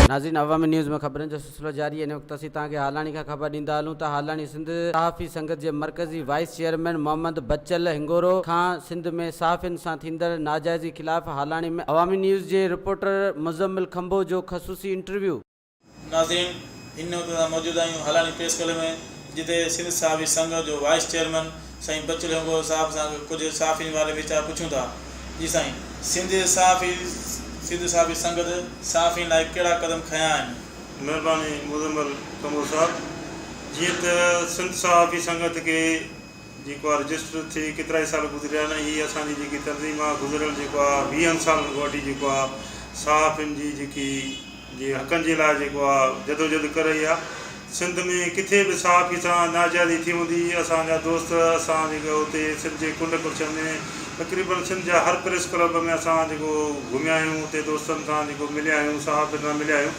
ناظرين عوامي نيوز ۾ خبرن جو سلسلو جاري آهي. هن وقت اسين توهان کي هالاڻي کان خبر ڏيندا هلون ته هالاڻي سنڌ صحافي سنگت جي مرڪزي وائيس چيئرمين محمد بچل هنگورو کان سنڌ ۾ صحافين سان ٿيندڙ ناجائزي خلاف هالاڻي ۾ عوامي نيوز جي رپورٽر مزمل کنڀو جو خصوصي انٽرويو. ناظرين هن وقت اسان موجود آهيون هالاڻي پريس ڪلب ۾ جتي سنڌ صحافي سنگت جو وائيس چيئرمين سائين بچل هنگورو صاحب سان ڪجهه صحافين باري ويچار پڇون ٿا جي سائين سنڌ صحافي سنڌ صحافي سنگت صحافين لاء ڪهڙا قدم کنيا آهن؟ مهرباني مزمل ڪنڀو صاحب جيئن ته سنڌ صحافي سنگت کي جيڪو آ رجسٽر ٿئي ڪيترائي سال گذريا آهن ۽ هي اسان جي جيڪي تنظيم آ گذريل جيڪو آ ويهن سالن کان وٺي جيڪو آ صحافين جي جيڪي جي حقن جي لاء جيڪو آ جدوجھد ڪري رهي آ سنڌ ۾ ڪٿي به صحافي سان ناجائزي ٿي هوندي اسان جا دوست اسان جيڪو اتي سنڌ جي ڪنڊ ڪڙڇ ۾ تقريبن سنڌ جا هر پريس ڪلب ۾ اسان جيڪو گهميا آهيون اتي دوستن سان جيڪو مليا آهيون صحافين سان مليا آهيون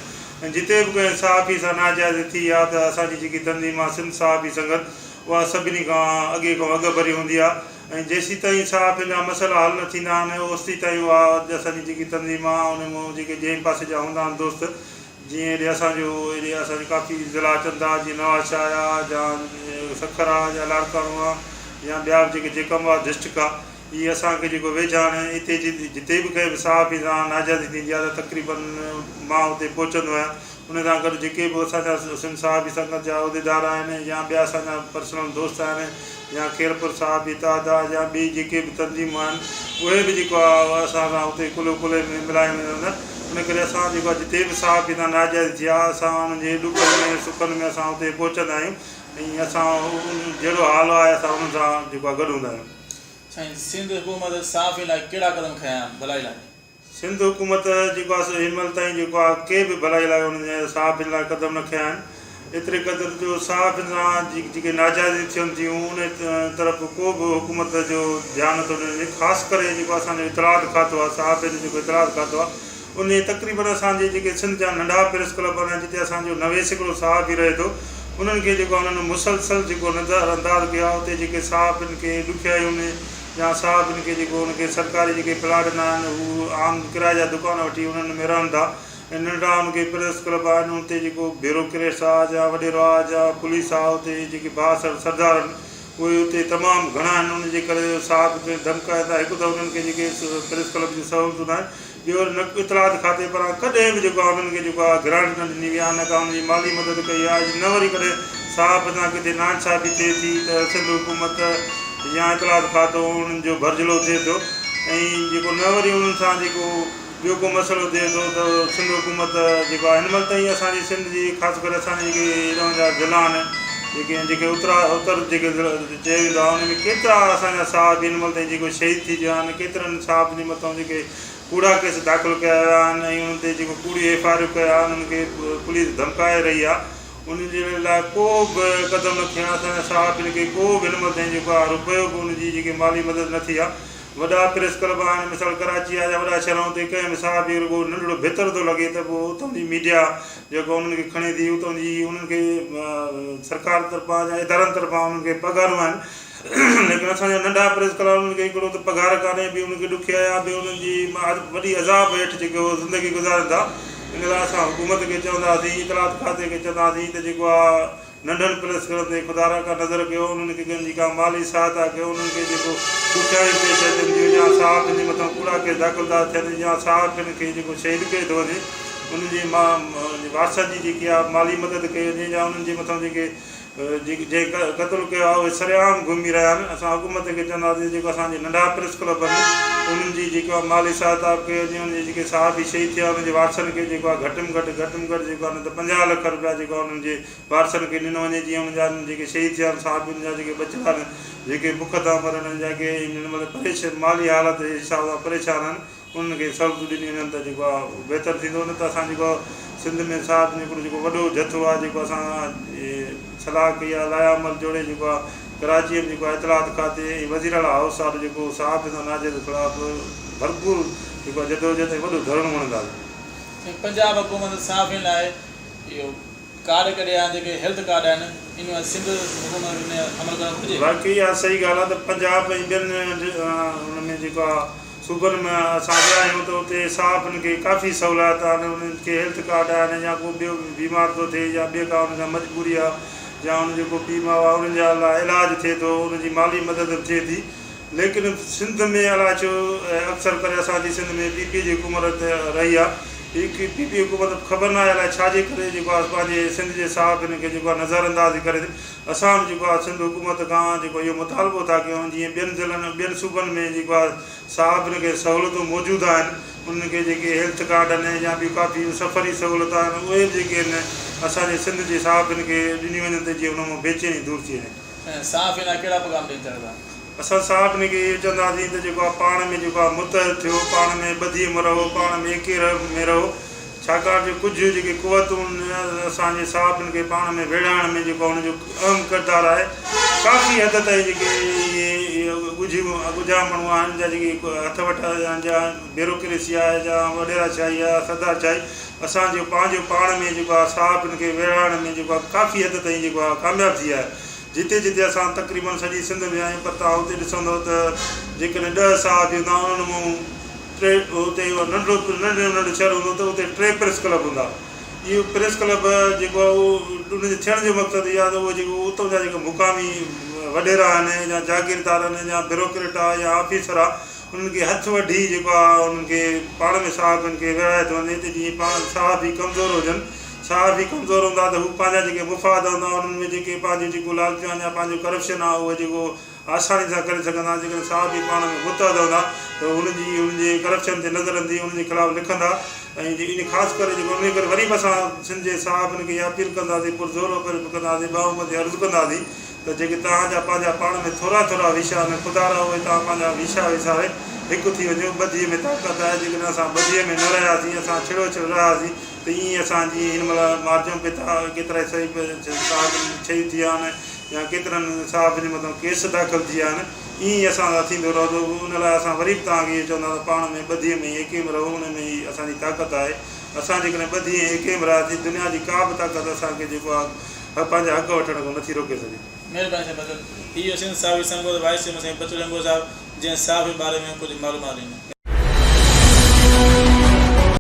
۽ جتي به ڪنهن صحافي سان ناجائزي ٿي آ ته اسان جي جيڪي تنظيم آ سنڌ صحافي سنگت اها سڀني کان اڳي کان اڳ ڀري هوندي آ ۽ جيسيتائين صحافين جا مسئلا حل نه ٿيندا آهن اوستيتائين اها اسان جي جيڪي تنظيم آهي ان مان جيڪي جنهن پاسي جا هوندا آهن دوست جيئن هيڏي اسان جو هيڏي اسان جي ڪافي ضلعا اچن ٿا جيئن نوابشاهه آ يا سکر آ يا لاڙڪاڻو آ يا ٻيا به جيڪي جيڪب آباد ڊسٽرڪٽ آ اهي اسان کي جيڪو ويجها آهن اتي جتي به ڪنهن به صحافي سان ناجائزي ٿيندي آهي ته تقريبن مان اتي پهچندو آهيان ان سان گڏ جيڪي به اسان جا سنڌ صحافي سنگت جا عهديدار آهن يا ٻيا اسان جا پرسنل دوست آهن يا خيرپور صحافي اتحاد آهي يا ٻي جيڪي به تنظيمون آهن اهي به جيڪو آهي اسان سان اتي ڪلهو ڪلهي ۾ ملائي وڃن ٿا ان ڪري اسان جيڪو آهي جتي به صحافي سان ناجائز ٿيا اسان انهن جي ڏکن ۾ سکن ۾ اسان اتي پهچندا آهيون ۽ اسان جهڙو حال آهي اسان انهن سان جيڪو آهي گڏ هوندا آهيون. سائين سنڌ حڪومت صحافين لاء ڪهڙا قدم کنيا آهن ڀلائي لاء؟ سنڌ حڪومت جيڪو آهي سو هن مهل تائين جيڪو آهي ڪي به ڀلائي لاء انهن جي صحافين لاء قدم نه کنيا آهن ايتري قدر جو صحافين سان جيڪي ناجائزيون ٿين ٿيون ان طرف ڪو به حڪومت جو ڌيان نٿو ڏنو وڃي خاص ڪري جيڪو اسان جو اطلاعات کاتو آهي صحافين جو جيڪو اطلاعات کاتو آهي ان تقريبن اسان جي جيڪي سنڌ جا ننڍا پريس ڪلب آهن جتي اسان جو 90% صحافي رهي ٿو انهن کي جيڪو انهن مسلسل جيڪو نظر انداز ڪيو آهي اتي جيڪي صحافين کي ڏکيائيون يا صحافين کي جيڪو ان کي سرڪاري جيڪي پلاٽ نه آهن هو عام ڪرائي جا دڪان وٺي انهن ۾ رهن ٿا ۽ ننڍڙا ان کي پريس ڪلب آهن اتي جيڪو بيوروڪريٽس آ يا وڏيرو آ يا پوليس آ اتي جيڪي بااثر سردار آهن اهي اتي تمام گهڻا آهن ان جي ڪري صحافين کي ڌمڪائين ٿا هڪ ته انهن کي جيڪي پريس ڪلب جون سهولتون نه آهن ٻيو نه اطلاعات کاتي پاران ڪڏهن به جيڪو آهي انهن کي جيڪو آهي گرانٽ نه ڏني وئي آهي نه ڪا انهن جي مالي مدد ڪئي آهي نه وري ڪڏهن صحافت سان ڪٿي ناانصافي ٿئي ٿي ته سنڌ حڪومت يا اطلاعات کاتو انهن جو ڀرجهلو ٿئي ٿو ۽ جيڪو نه وري انهن سان جيڪو ٻيو ڪو مسئلو ٿئي ٿو ته سنڌ حڪومت جيڪو آهي هن مهل تائين اسان جي سنڌ جي خاص ڪري اسان جي جيڪي هيڏانهن جا ضلعا آهن جيڪي جيڪي اترا اتر جيڪي چيو ويندو آهي ان ۾ ڪيترا اسان جا صحافي هن مهل تائين جيڪو شهيد ٿي ويا آهن ڪيترن صحافين جي مٿان جيڪي ڪوڙا ڪيس داخل ڪيا ويا آهن ۽ انهن تي جيڪو ڪوڙيون ايف I آرون ڪيا آهن انهن کي پوليس ڌمڪائي رهي آهي انهن جي لاء ڪو به قدم نه کنيا اسان جا صحافين کي ڪو به هن مهل تائين جيڪو آهي رپيو به ان جي جيڪي مالي مدد نه ٿي آهي وڏا پريس ڪلب آهن مثال ڪراچي آهي يا وڏا شهر آهن اتي ڪنهن به صحافي کي رڳو ننڍڙو ڀتر ٿو لڳي ته پوء اتان جي ميڊيا جيڪو انهن کي کڻي ٿي اتان جي انهن کي سرڪار طرفان يا ادارن طرفان انهن کي پگهارون آهن ليڪن اسان جا ننڍا پريس ڪلب انهن کي هڪڙو ته پگهار ڪانهي ٻي انهن کي ڏکيائي آهي ٻي انهن جي وڏي عذاب هيٺ جيڪي هو زندگي گذارين ٿا ان لاء اسان حڪومت کي چونداسين اطلاعات کاتي کي چونداسين ته جيڪو آهي ننڍن پريس ڪلب تي خدارا ڪا نظر ڪيو انهن کي ڪنهن جي ڪا مالي سهائتا ڪيو انهن کي جيڪو ڏکيائيون پيش اچن ٿيون يا صحافين جي مٿان ڪوڙا ڪيس داخل ٿا ٿين يا صحافين کي جيڪو شهيد ڪيو ٿو وڃي انهن جي وارثن جي جيڪي آهي مالي مدد ڪئي وڃي يا انهن جي مٿان جيڪي جنهن قتل ڪيو آهي اهي سرعام گهمي رهيا آهن اسان حڪومت کي چونداسين جيڪو اسان جي ننڍا پريس ڪلب آهن انهن جي جيڪو آهي مالي سهائتا به ڪئي وڃي انهن جي جيڪي صحافي شهيد ٿيا انهن جي وارثن کي جيڪو آهي گهٽ ۾ گهٽ گهٽ ۾ گهٽ جيڪو آهي نه ته 50 لک رپيا جيڪو آهي انهن جي وارثن کي ڏنو وڃي جيئن انهن جا جيڪي شهيد ٿيا آهن صحافين جا جيڪي ٻچڙا آهن جيڪي بک ٿا مرن ۽ جيڪي هن مهل پريش مالي حالت جي حساب سان پريشان آهن انهن کي سهولتون ڏنيون وڃن ته جيڪو آهي بهتر ٿيندو نه ته اسان جيڪو سنڌ ۾ صاحب هڪڙو جيڪو وڏو جٿو آهي جيڪو اسان صلاح ڪئي آهي لايا عمل جوڙي جيڪو آهي ڪراچيء ۾ جيڪو آهي اطلاعات کاتي ۽ وزير اعليٰ هائوس آڏو جيڪو صحافين سان ناجائز خلاف ڀرپور جيڪو آهي جدوجهد ۽ وڏو ڌرڻو هڻنداسين. سائين پنجاب حڪومت صحافين لاء اهو ڪارڊ ڪڍيا آهن جيڪي هيلٿ ڪارڊ آهن ان ۾ سنڌ حڪومت کي ان تي عمل ڪرڻ گهرجي. واقعي اها صحيح ڳالهه آهي ته پنجاب ۽ ٻين ان ۾ جيڪو آهي. صوبن ۾ اسان ويا آهيون ته اتي صحافين کي ڪافي سهوليات آهن انهن کي هيلٿ ڪارڊ آهن يا ڪو ٻيو بيمار ٿو ٿئي يا ٻي ڪا ان سان مجبوري آهي يا ان جو ڪو پيء ماء آهي انهن جا لاء علاج ٿئي ٿو ان جي مالي مدد به ٿئي ٿي ليڪن سنڌ ۾ الاء ڇو اڪثر ڪري اسان جي سنڌ ۾ پي پي جي حڪومت رهي آهي هي پي پي حڪومت خبر ناهي الاء ڇا جي ڪري جيڪو آهي پنهنجي سنڌ جي صحافين کي جيڪو آهي نظر انداز ڪري ٿي اسان به جيڪو آهي سنڌ حڪومت کان جيڪو اهو مطالبو ٿا ڪيون جيئن ٻين ضلعن ٻين صوبن ۾ جيڪو آهي صحافين کي سهولتون موجود آهن انهن کي جيڪي هيلٿ ڪارڊ آهن يا ٻيون ڪافي سفري سهولت آهن اهي به جيڪي آهن اسان جي سنڌ جي صحافين کي ڏنيون وڃن ته جيئن انهن مان بيچيني دور ٿي وڃي. ۽ صحافين لاء ڪهڙا پيغام ڏيڻ چاهيو ٿا؟ اسان صحافين کي اهو چونداسين ته جيڪو آهي پاڻ ۾ جيڪو آهي متحد ٿيو، پاڻ ۾ ٻڌيء ۾ رهو، پاڻ ۾ ايڪي ۾ رهو، ڇاڪاڻ جو ڪجهه جيڪي قوتون اسان جي صحافين کي پاڻ ۾ ويڙهائڻ ۾ جيڪو آهي ان جو اهم ڪردار آهي، ڪافي حد تائين جيڪي اهي ڳجهيون ڳجها ماڻهو آهن جا جيڪي هٿ وٺ جا بيوروڪريسي آهي جا وڏيرا شاهي آهي سردار شاهي اسان جو پنهنجو پاڻ ۾ جيڪو آهي صحافين کي ويڙهائڻ ۾ جيڪو آهي ڪافي حد تائين جيڪو آهي ڪامياب ٿي آهي. جتي جتي اسان تقريبن سڄي سنڌ ۾ آهيون پر توهان اتي ڏسندو ته جيڪڏهن ڏهه صحافي هوندا انهن مان ٽي اتي اهو ننڍڙو ننڍي ۾ ننڍو شهر هوندو ته اتي ٽي پريس ڪلب هوندا. اهو پريس ڪلب جيڪو آهي اهو ان جي ٿيڻ جو مقصد اهو آهي ته اهي جيڪو اتان جا جيڪي مقامي وڏيرا آهن يا جاگيردار آهن يا بيروڪريٽ آهي يا آفيسر آهي انهن کي هٿ وڍي جيڪو آهي انهن کي پاڻ ۾ صحافين کي ويڙهائي ٿو وڃي ته جيئن پاڻ صحافي ڪمزور هجن صحافي ڪمزور هوندا ته هو پنهنجا جيڪي مفاد هوندا انهن ۾ جيڪي پنهنجو جيڪو لالچون يا پنهنجو ڪرپشن آهي اهو جيڪو آساني سان ڪري سگهندا جيڪڏهن صحافي پاڻ ۾ متحد هوندا ته انهن جي انهن جي ڪرپشن تي نظر ايندي انهن جي خلاف لکندا ۽ ان خاص ڪري جيڪو انهي ڪري وري به اسان سنڌ جي صحافين کي اها اپيل ڪنداسين پرزور اپيل ڪنداسين ٻانهون ٻڌي عرض ڪنداسين ته جيڪي توهان جا پنهنجا پاڻ ۾ ٿورا ٿورا ويشا آهن، خدارا اهي توهان پنهنجا ويشا وساري هڪ ٿي وڃو. ٻڌيء ۾ طاقت آهي، جيڪڏهن اسان ٻڌيء ۾ نه رهياسين، اسان ڇڙو ڇڙ رهياسين ته ائين ئي اسان جيئن هن مهل مارجون پئي ٿا، ڪيترائي صحافين شهيد ٿي ويا آهن يا ڪيترن صحافين جي مٿان ڪيس داخل ٿي ويا آهن، ائين ئي اسان سان ٿيندو رهندو. ان لاء اسان وري به توهان کي اهو چوندا ته پاڻ ۾ ٻڌيء ۾ ايڪي ۾ رهو، ان ۾ ئي اسان جي طاقت آهي. اسان جيڪڏهن ٻڌي ۽ ايڪي ۾ رهياسين، دنيا جي ڪا به طاقت اسان کي جيڪو آهي هر پنهنجا حق وٺڻ کان نٿي روڪي سگهي. مهرباني سائين بچل. هي هيو سنڌ صحافي سنگت وائيس چيئرمين سائين بچل هنگو صاحب جنهن صحافي باري ۾ ڪجهه معلومات ڏني.